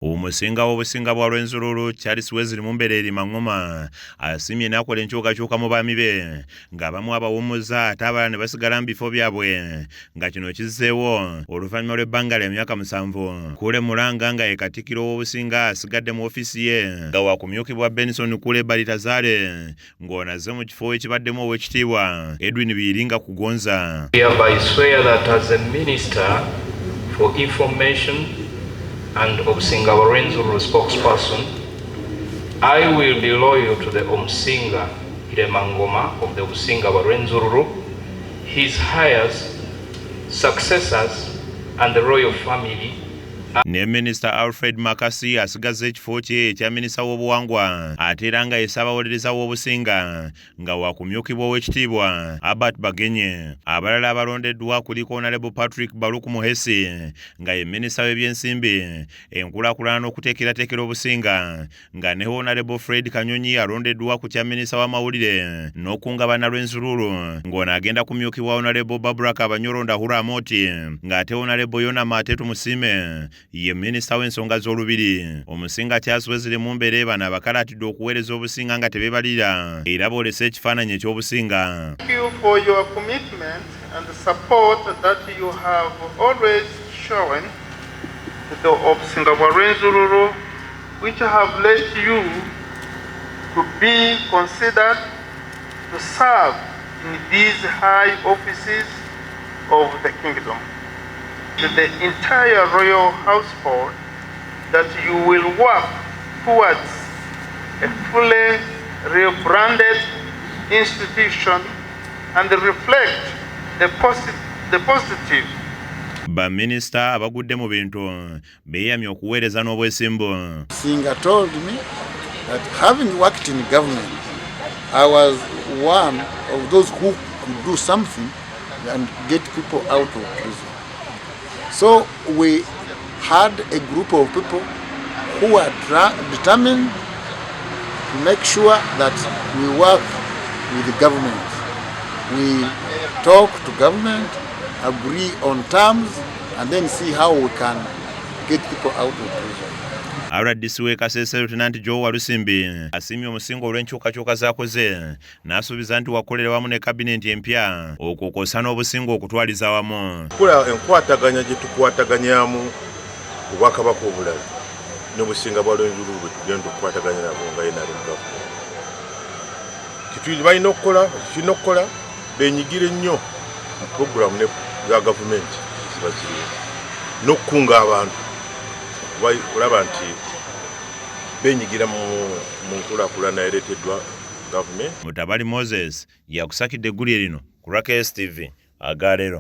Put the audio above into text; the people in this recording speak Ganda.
Omusinga w'obusinga bwa Rwenzururu, Charles Wesley Mumbereri Mangoma, asiimye n'akola enkyukakyuka mu baami be, ng'abamu abawummuza ate abalala ne basigala mu bifo byabwe, nga kino kizzeewo oluvannyuma lw'ebbanga lya myaka 7. Kule Mulanga, nga ye katikkiro w'obusinga, asigadde mu ofiisi ye, nga wakumyukibwa Benson Kule Balitazaale, ng'ono azze mu kifo ekibaddemu ow'ekitiibwa Edwin Biiringa Kugonza. Hereby swear that as a Minister for Information and Obusinga Rwenzururu spokesperson, I will be loyal to the Omusinga Iremangoma of the Obusinga Rwenzururu, his heirs, successors, and the royal family. Ne Minisita Alfred Makasi asigazza ekifo kye ekya minisita w'obuwangwa, ate era nga ye ssaabawolereza w'obusinga, nga wakumyukibwa ow'ekitiibwa Albert Bagenye. Abalala abalondeddwa kuliko Honorable Patrick Baluku Muhesi, nga ye minisita w'ebyensimbi, enkulaakulana n'okuteekerateekera obusinga, nga ne Honorable Fred Kanyonyi alondeddwa ku kya minisita w'amawulire n'okunga bannalwenzululu, ng'ono agenda kumyukibwa Honorable Barbara Kabanyoro Ndahura Amoti, ng'ate Honorable Yona Maate Tumusiime ye minisita w'ensonga z'olubiri. Omusinga Charles Wesley Mumbere bano abakalaatidde okuweereza obusinga nga tebeebalira, era boolese ekifaananyi eky'obusinga. Thank you for your commitment and the support that you have always shown to the Obusinga bwa Rwenzururu, which have led you to be considered to serve in these high offices of the kingdom. To the entire royal household, that you will work towards a fully rebranded institution and reflect the positive Baminisita abagudde mu bintu beeyamye okuweereza n'obwesimbu. Singa told me that having worked in government, I was one of those who could do something and get people out of prison. So we had a group of people who were determined to make sure that we work with the government. We talk to government, agree on terms, and then see how we can get people out of prison. RDC w'e Kasese, Lieutenant Joe Walusimbi, asiimye omusinga olw'enkyukakyuka z'akoze, n'asuubiza nti wakolera wamu ne kabinenti empya, okwo kw'ossa n'obusinga okutwaliza wamu. Kola enkwataganya gye tukwataganyamu obwakabaka obulala n'obusinga bwa Lwenzululu bwe tugenda okukwataganya nabo nga yenali mu gavumenti. Kituli balina okukola, kirina okukola benyigire nnyo mu puroguramu ne za gavumenti ziba ziriwo n'okukunga abantu kulaba nti benyigira mu nkulaakulana ereeteddwa gavumenti. Mutabali Moses yakusakidde eggulire lino ku lwa KSTV agaleero.